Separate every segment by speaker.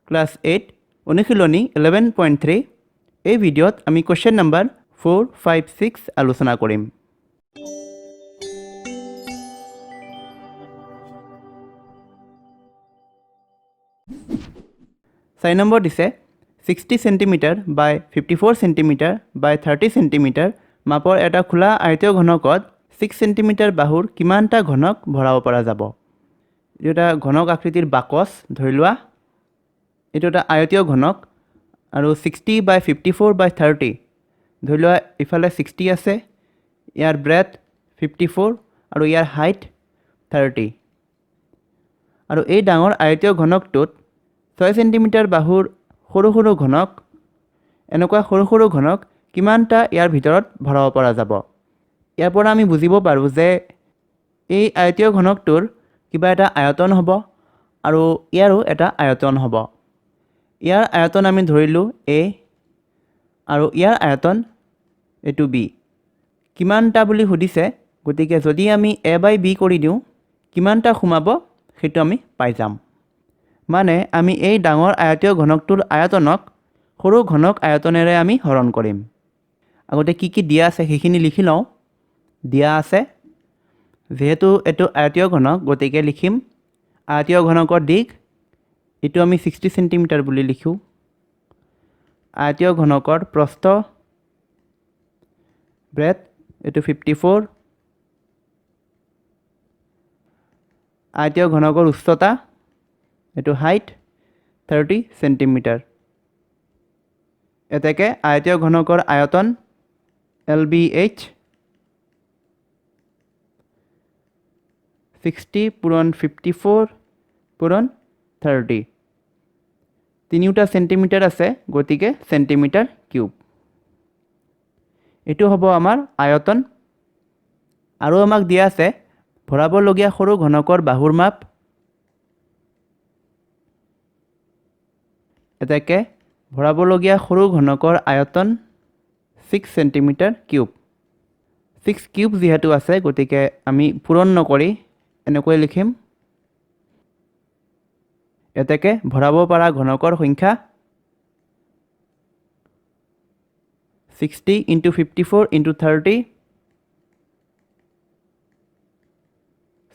Speaker 1: Class 8 অনুশীলনী 11.3। এই ভিডিঅ'ত আমি কুৱেশ্যন নম্বৰ 4, 5, 6 আলোচনা কৰিম। চাৰি নম্বৰ দিছে 60 centimetre by 54 centimetre by 30 centimetre মাপৰ এটা খোলা আয়তীয় ঘনকত 6 চেণ্টিমিটাৰ বাহুৰ কিমানটা ঘনক ভৰাব পৰা যাব? এইটো এটা ঘনক আকৃতিৰ বাকচ ধৰি লোৱা, এইটো এটা আয়তীয় ঘনক আৰু 60 বাই 54 বাই 30 ধৰি লোৱা, ইফালে 60 আছে, ইয়াৰ ব্ৰেথ 54 আৰু ইয়াৰ হাইট 30। আৰু এই ডাঙৰ আয়তীয় ঘনকটোত 6 চেণ্টিমিটাৰ বাহুৰ সৰু সৰু ঘনক, এনেকুৱা সৰু সৰু ঘনক কিমানটা ইয়াৰ ভিতৰত ভৰাব পৰা যাব? ইয়াৰ পৰা আমি বুজিব পাৰোঁ যে এই আয়তীয় ঘনকটোৰ কিবা এটা আয়তন হ'ব আৰু ইয়াৰো এটা আয়তন হ'ব। ইয়াৰ আয়তন আমি ধৰিলোঁ এ আৰু ইয়াৰ আয়তন এইটো বি। কিমানটা বুলি সুধিছে, গতিকে যদি আমি এ বাই বি কৰি দিওঁ কিমানটা সোমাব সেইটো আমি পাই যাম। মানে আমি এই ডাঙৰ আয়তীয় ঘনকটোৰ আয়তনক সৰু ঘনক আয়তনেৰে আমি হৰণ কৰিম। আগতে কি কি দিয়া আছে সেইখিনি লিখি লওঁ। দিয়া আছে যিহেতু এইটো আয়তীয় ঘনক, গতিকে লিখিম আয়তীয় ঘনকৰ দীঘ, এইটো আমি 60 চেণ্টিমিটাৰ বুলি লিখোঁ। আয়তীয় ঘনকৰ প্ৰস্থ ব্ৰেথ এইটো 54, আয়তীয় ঘনকৰ উচ্চতা এইটো হাইট 30 চেণ্টিমিটাৰ। এতেকে আয়তীয় ঘনকৰ আয়তন এল বি এইচ 60 পূৰণ 54 পূৰণ 30, তিনিওটা চেণ্টিমিটাৰ আছে গতিকে চেণ্টিমিটাৰ কিউব। এইটো হ'ব আমাৰ আয়তন। আৰু আমাক দিয়া আছে ভৰাবলগীয়া সৰু ঘনকৰ বাহুৰ মাপ, এতেকে ভৰাবলগীয়া সৰু ঘনকৰ আয়তন 6 চেণ্টিমিটাৰ কিউব। 6 কিউব যিহেতু আছে গতিকে আমি পূৰণ নকৰি এনেকৈ লিখিম। এতেকে ভৰাব পৰা ঘনকৰ সংখ্যা 60 ইনটু 54 ইনটু 30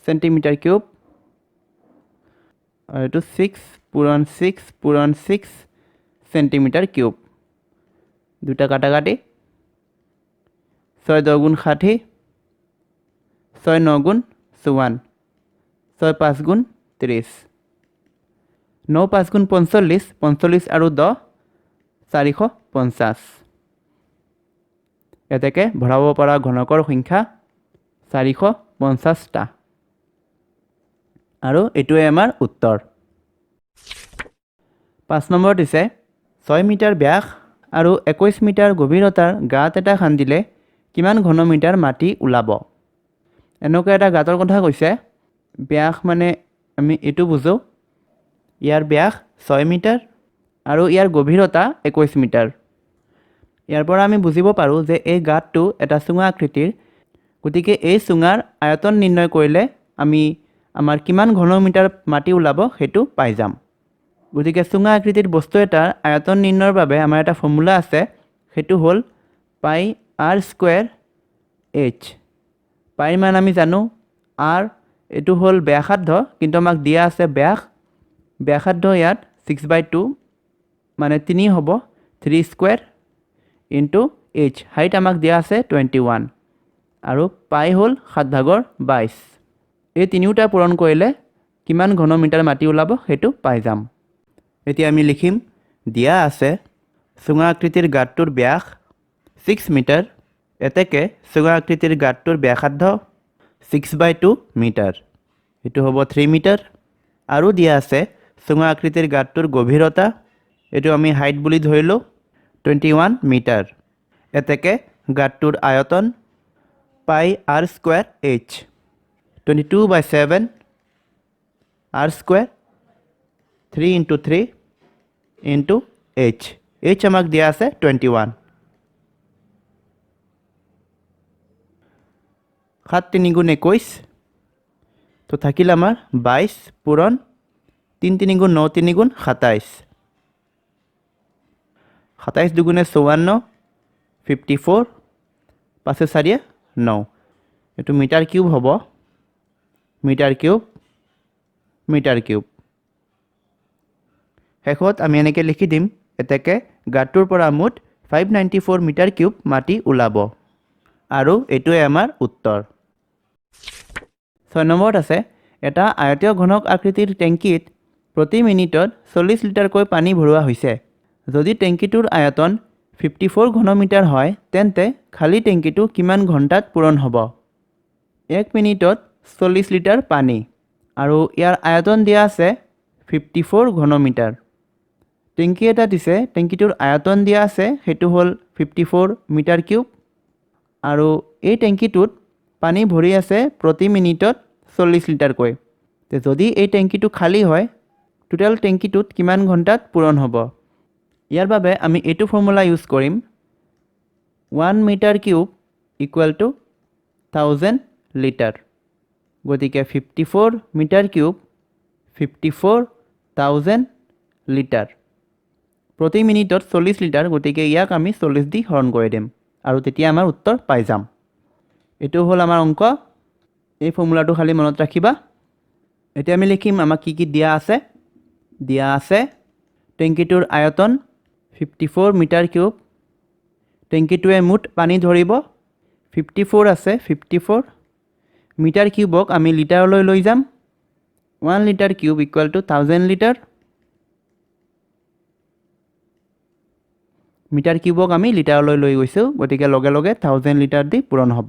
Speaker 1: চেণ্টিমিটাৰ কিউব আৰু এইটো 6 পূৰণ 6 পূৰণ 6 চেণ্টিমিটাৰ কিউব। দুটা কাটাকাটি, ছয় দহ গুণ ষাঠি, ছয় ন গুণ চৌৱান্ন, ছয় পাঁচ গুণ ত্ৰিছ, ন পাঁচ গুণ পঞ্চল্লিছ, পঞ্চল্লিছ আৰু দহ 450। এতেকে ভৰাব পৰা ঘনকৰ সংখ্যা 450টা আৰু এইটোৱে আমাৰ উত্তৰ। 5 নম্বৰ দিছে 6 মিটাৰ ব্যাস আৰু 21 মিটাৰ গভীৰতাৰ গাঁত এটা খান্দিলে কিমান ঘনমিটাৰ মাটি ওলাব? এনেকুৱা এটা গাঁতৰ কথা কৈছে। ব্যাস মানে আমি এইটো বুজোঁ, ইয়াৰ ব্যাস 6 মিটাৰ আৰু ইয়াৰ গভীৰতা 21 মিটাৰ। ইয়াৰ পৰা আমি বুজিব পাৰোঁ যে এই গাঁতটো এটা চুঙা আকৃতিৰ, গতিকে এই চুঙাৰ আয়তন নিৰ্ণয় কৰিলে আমি আমাৰ কিমান ঘনমিটাৰ মাটি ওলাব সেইটো পাই যাম। গতিকে চুঙা আকৃতিৰ বস্তু এটাৰ আয়তন নিৰ্ণয়ৰ বাবে আমাৰ এটা ফৰ্মুলা আছে, সেইটো হ'ল পাই আৰ স্কুৱেৰ এইচ। পাইৰ মান আমি জানো, আৰ এইটো হ'ল ব্যাসাৰ্ধ, কিন্তু আমাক দিয়া আছে ব্যাস, ব্যাসাৰ্ধ ইয়াত ছিক্স বাই টু মানে তিনি হ'ব, three square into H, height আমাক দিয়া আছে 21 আৰু পাই হ'ল সাত ভাগৰ বাইছ। এই তিনিওটা পূৰণ কৰিলে কিমান ঘনমিটাৰ মাটি ওলাব সেইটো পাই যাম। এতিয়া আমি লিখিম দিয়া আছে চুঙা আকৃতিৰ গাঁতটোৰ ব্যাস 6 মিটাৰ, এতেকে চুঙা আকৃতিৰ গাঁতটোৰ ব্যাসাৰ্ধ ছিক্স বাই টু মিটাৰ, এইটো হ'ব 3 মিটাৰ। আৰু দিয়া আছে চুঙা আকৃতিৰ গাঁতটোৰ গভীৰতা, এইটো আমি হাইট বুলি ধৰিলোঁ 21 মিটাৰ, এতেকে গাঁতটোৰ আয়তন pi R square H, 22 by seven R square three into three into H, H আমাক দিয়া আছে 21। সাত তিনি গুণ একৈছ, তো থাকিল আমাৰ বাইছ পূৰণ তিনি তিনি গুণ ন তিনি গুণ সাতাইছ, 27 দুগুণে 54, 54, পাঁচে চাৰিয়ে ন। এইটো মিটাৰ কিউব হ'ব, মিটাৰ কিউব, মিটাৰ কিউব। শেষত আমি এনেকৈ লিখি দিম, এতেকে গাঁতটোৰ পৰা মুঠ 594 মিটাৰ কিউব মাটি ওলাব। আৰু এইটোৱে আমাৰ উত্তৰ। 6 নম্বৰত আছে, এটা আয়তীয় ঘনক আকৃতিৰ টেংকীত প্ৰতি মিনিটত 40 লিটাৰকৈ পানী ভৰোৱা হৈছে। যদি টেংকীটোৰ আয়তন 54 ঘনমিটাৰ হয়, তেন্তে খালী টেংকীটো কিমান ঘণ্টাত পূৰণ হ'ব? 1 মিনিটত 40 লিটাৰ পানী আৰু ইয়াৰ আয়তন দিয়া আছে 54 ঘনমিটাৰ। টেংকী এটা দিছে, টেংকীটোৰ আয়তন দিয়া আছে, সেইটো হ'ল 54 মিটাৰ কিউব। আৰু এই টেংকীটোত পানী ভৰি আছে প্ৰতি মিনিটত 40 লিটাৰকৈ। তে যদি এই টেংকীটো খালী হয়, টোটেল টেংকীটোত কিমান ঘণ্টাত পূৰণ হ'ব? ইয়াৰ বাবে আমি এইটো ফৰ্মুলা ইউজ কৰিম, 1 metre cube equal to 1000 litre. গতিকে 54 মিটাৰ কিউব 54,000 লিটাৰ। প্ৰতি মিনিটত 40 লিটাৰ, গতিকে ইয়াক আমি 40 দি হৰণ কৰি দিম আৰু তেতিয়া আমাৰ উত্তৰ পাই যাম। এইটো হ'ল আমাৰ অংক। এই ফৰ্মুলাটো খালি মনত ৰাখিবা। এতিয়া আমি লিখিম আমাক কি কি দিয়া আছে। দিয়া আছে টেংকীটোৰ আয়তন 54 মিটাৰ কিউব, টেংকীটোৱে মুঠ পানী ধৰিব 54 আছে, 54 মিটাৰ কিউবক আমি লিটাৰলৈ লৈ যাম। 1 litre cube equal to 1000 litre. Metre কিউবক আমি লিটাৰলৈ লৈ গৈছোঁ, গতিকে লগে লগে 1000 লিটাৰ দি পূৰণ হ'ব।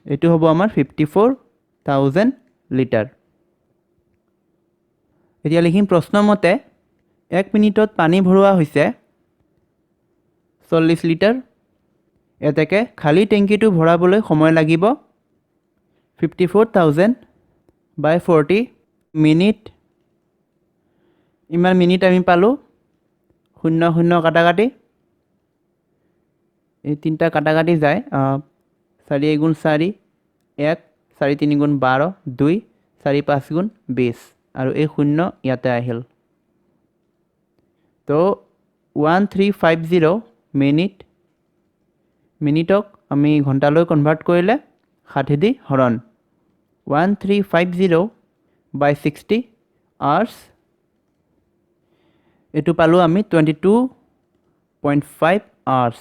Speaker 1: এইটো হ'ব আমাৰ 54,000 লিটাৰ। এতিয়া লিখিম প্ৰশ্নমতে 1 মিনিটত পানী ভৰোৱা হৈছে 40 লিটাৰ, এতেকে খালী টেংকীটো ভৰাবলৈ সময় লাগিব 54,000 বাই 40 মিনিট। ইমান মিনিট আমি পালোঁ, শূন্য শূন্য কাটাকাটি, এই তিনিটা কাটাকাটি যায়, চাৰি এগুণ চাৰি এক, চাৰি তিনি গুণ বাৰ দুই, চাৰি পাঁচ গুণ বিছ, আৰু এই শূন্য ইয়াতে আহিল। তো 1350 মিনিট, মিনিটক আমি ঘণ্টালৈ কনভাৰ্ট কৰিলে ষাঠি দি হৰণ, 1350 বাই 60 আৱাৰ্ছ, এইটো পালোঁ আমি 22.5 আৱাৰ্ছ।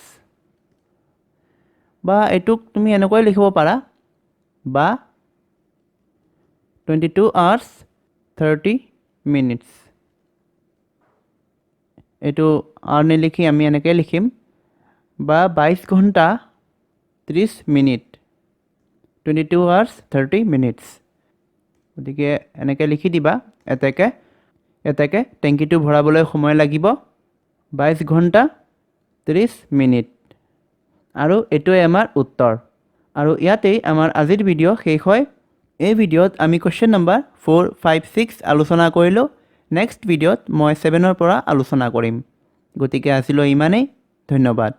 Speaker 1: বা এইটোক তুমি এনেকৈ লিখিব পাৰা, বা 22 আৱাৰ্ছ 30 মিনিটছ। এইটো আৱাৰ নিলিখি আমি এনেকৈ লিখিম, বা 22 ঘণ্টা 30 মিনিট, 22 আৱাৰ্ছ 30 মিনিটছ। গতিকে এনেকৈ লিখি দিবা। এতেকে টেংকীটো ভৰাবলৈ সময় লাগিব 22 ঘণ্টা 30 মিনিট। আৰু এইটোৱে আমাৰ উত্তৰ। আৰু ইয়াতেই আমাৰ আজিৰ ভিডিঅ' শেষ হয়। এই ভিডিঅ'ত আমি কুৱেশ্যন নম্বৰ 4, 5, 6 আলোচনা কৰিলোঁ। নেক্সট ভিডিঅ'ত মই 7ৰ পৰা আলোচনা কৰিম। গতিকে আজিলৈ ইমানেই, ধন্যবাদ।